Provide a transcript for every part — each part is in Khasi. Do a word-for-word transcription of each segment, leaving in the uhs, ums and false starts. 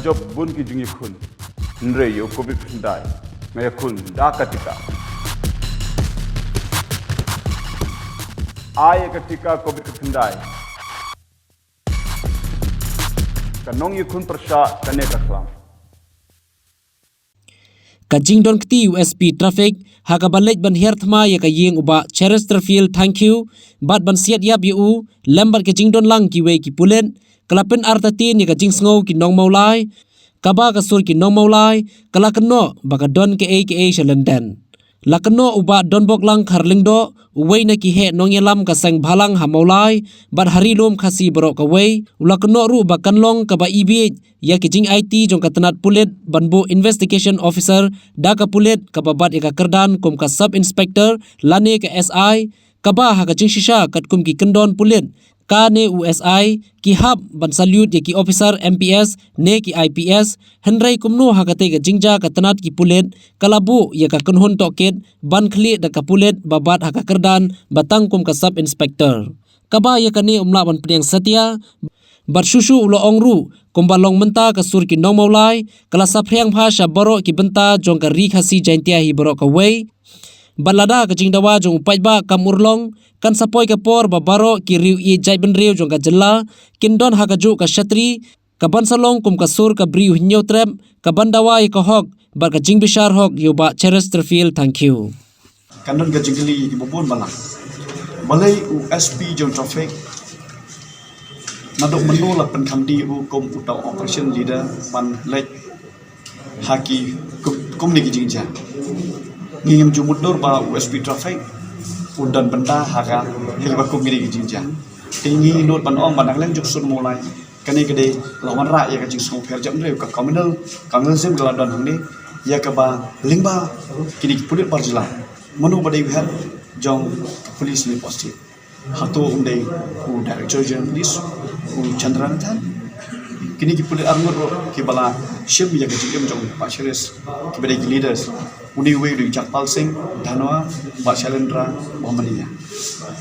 Jop bun ki jingïakhun. Hynrei ïa u covid khyndai nga ïakhun da ka tika. Ai ïa ka tika covid khyndai. Ka nongïakhun pyrshah kane ka khlam. Ka jingdon kti u S P Traffic ha kaba leit ban hiar thma ïa ka ïing u Bah Cheresterfield Thangkhiew bad ban siat ïap ïa u lem bad ka jingdon lang kiwei ki pulit, ka la pynartatien ïa ka jingsngew ki nongmawlai, kaba ka sur ki nongmawlai ka la kynnoh ba ka don kaei kaei sha lyndet. La kynnoh u Bah Donboklang Kharlyngdoh, uwei na ki heh nongïalam ka seng bhalang ha Mawlai bad ha Ri Lum Khasi baroh kawei, u la kynnoh ruh ba kan long kaba ibieit ïa ki jingaiti jong ka tnat pulit ban buh Investigation Officer da ka pulit kaba bat ïa ka kyrdan kum ka Sub Inspector lane ka S I, kaba ha ka jingshisha katkum ki kyndon pulit, kane u S I, ki hap ban salute ïa ki officer M P S ne ki I P S, hynrei kumno ha katei ka jingjia ka tnat ki pulit ka la buh ïa ka kynhun tohkit ban khlieh da ka pulit ba bat ha ka kyrdan ba tang kum ka Sub Inspector. Kaba ïa kane um lah ban pdiang satia, bad shuh shuh u la ong ruh, kumba long mynta ka sur ki nongmawlai ka la saphriang bha sha baroh ki bynta jong ka Ri Khasi Jaintia hi baroh kawei. Bad lada ka jingdawa jong u paidbah kam urlong, kan sa poi ka por ba baroh ki riew ïeit jaitbynriew jong ka jylla kin don ha kajuh ka shatri, kaban sa long kum ka sur ka briew hynñiewtrep kaban dawa ïa ka hok bad ka jingbishar hok ïa u Bah Cheresterfield Thangkhiew. Kan don ka jingkylli ïa kiba bun ba la, balei u S P jong Traffic naduh mynno la pynkham dih u kum uta u operation leader ban leit ha ki kum, kumne ki jingjia. Ngi ngim ju mutdur ba u S P Traffic un don bynta ha ka, ha kiba kum kine ki jingjia. Te ngi nud ban ong ba na ka liang jong ka sur Mawlai, kane ka dei la wanrah ïa ka jingsngew pher jaitbynriew, ka communal, communalism ka la don hangne, ïa kaba lyngba kine ki pulit bar jylla, mano ba dei u head jong ka police ne post. Hato um dei u Director General Police, u Chandra Nathan? Kine ki pulit arngut ruh kiba la shim ïa ka jingim jong u Bah Cheres, kiba dei ki leaders. Une uwei u dei u Jagpal Singh Dhanoa, Bah Shailendra Bahmania.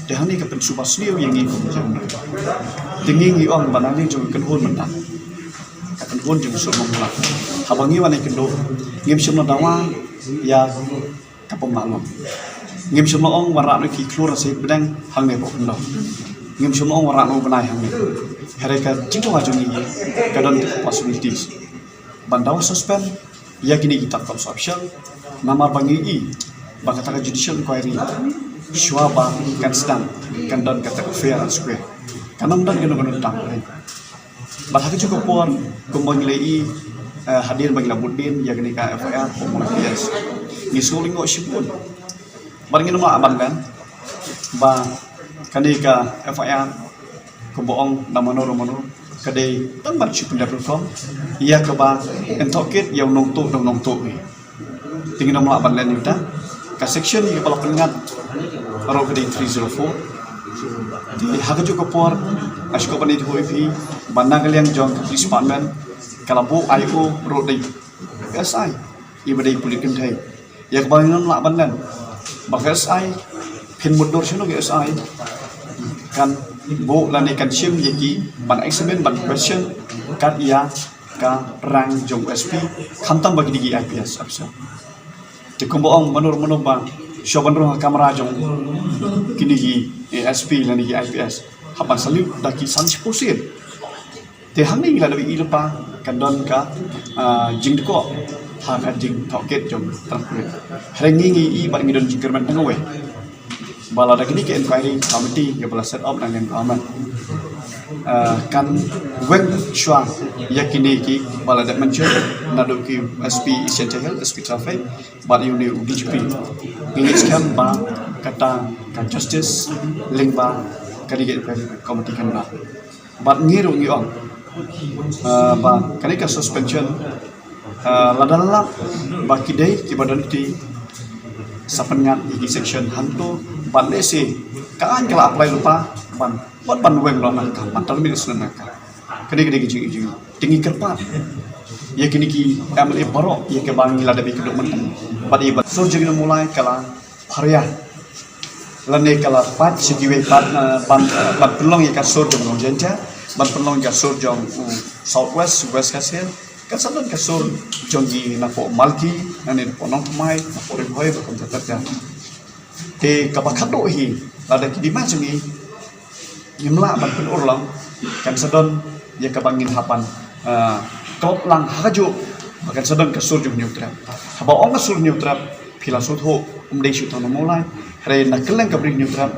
Te hangne ka pynsuba sniew ïa ngi kum jong ngi. Te ngi ngi ong ba na liang jong ka kynhun mynta, ka kynhun jong ka sur Mawlai, haba ngi wan ïakynduh, ngim shym la dawa ïa ka pom la long. Ngim shym la ong wanrah noh ki khlur ha sait bneng hangne hapoh Pynlong. Ngim shym la ong wanrah noh u bnai hangne. Hynrei ka jingdawa jong ngi ka don ki possibilities ban dawa suspend ïa kine ki top cops official, namar ba ngi i ba kata ka judicial inquiry shuwa ba kan sdang kan don kata ka fair and square. Kan ym don kano kano tampering. Bad ha kajuh ka por, kumba ngi la i, eh, hadien ba ngi la bud dien ïa kane ka F I R, kumba ngi la i, ngi sngewlyngngoh shibun. Bad ngin ym lah ban len ba kane ka F I R, kumba ong na mano mano, ka dei tang ban shu pyndep rukom ïa kaba yn tohkit ïa u nongtuh da u nongtuh ngi. Te ngin ym lah ban len ïa uta. Ka section ïa kaba la pynngat baroh ka dei three zero four. Te ha kajuh ka por, nga sngewbha ban ïathuh ïa phi ba na ka liang jong ka police department ka la buh ïa u ruh dei S I, iba dei pulit kynthei. Ïa kaba ngin ym lah ban len ba ka S I, phin mutdur shano ka S I kan buh lane kan shim ïa ki ban examine, ban question kat ïa ka rank jong u S P, khamtam ba ki dei ki I P S officer. Te kumba ong mano mano ba shuwa ban rung ha kamra jong kine ki S P lane ki I P S, hap ban salute da ki san shiphew sien. Te hangne ngi la dep i lypa kan don ka, ah, jingdkoh ha ka jingtohkit jong tnat pulit. Hynrei ngi ngi i bad ngi don jingkyrmen tang kawei ba lada kine ki inquiry committee ïa ba la set up na liang government, ah, kan weng shuwa ïa kine kiba la dep mention, naduh ki S P East Jaintia Hills, S P Traffic, bad ïa une u D G P. Ngi ngeit skhem ba kata ka justice lyngba kane ka inquiry committee kan don. Bad ngi ruh ngi ong, ah, ba kane ka suspension, ah, lada lap ba ki dei kiba don kti, sa pynngat ïa ki section hangto, bad lehse ka aiñ ka la apply lypa ban, ban, ban weng noh na ka, ban terminate na ka. Kane ka dei ka jing, jing, te ngi kyrpad ïa kine ki M L A baroh ïa kaba ngi la dep ïakynduh mynta, bad ïa ba sur jong ngi na Mawlai ka la pharia lane ka la pait sha kiwei pat, eh, ban, eh, ban pynlong ïa ka sur jong u Nongjaintia, ban pynlong ïa ka sur jong u South West, West Khasi Hills, Kan sa don ka sur jong ngi napoh Malki, nangne napoh Nongthymmai, napoh Ri Bhoi, bad kumta ter ter. Te kaba khatduh hi, lada ki demand jong ngi ngim lah ban pynurlong, kan sa don ïa kaba ngin hap ban, ah, klop lang ha kajuh ba kan sa don ka sur jong Hynñiewtrep. Haba ong ka sur Hynñiewtrep, phi la sngewthuh, ym dei shuh tang na Mawlai, hynrei na kylleng ka Bri Hynñiewtrep,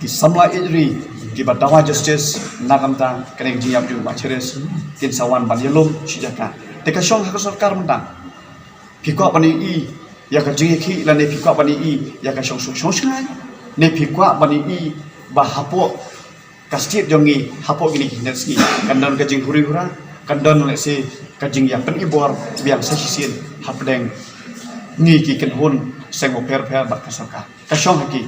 ki samla ïeit ri kiba dawa justice na ka bynta kane ka jingïap jong u Bah Cheris kin sa wan ban ïalum shi jaka. Te ka shong ha ka sorkar mynta. Phi kwah ban ïohi ïa ka jingïakhih lane phi kwah ban ïohi ïa ka shongsuk shongshngaiñ, ne phi kwah ban ïohi ba hapoh ka state jong ngi, hapoh kine ki hynñiew sngi, kan don ka jinghuri hura, kan don lehse ka jingïapynibor biang sa shisien hapdeng ngi ki kynhun seng bapher bapher bad ka sorkar. Ka shong ha ki.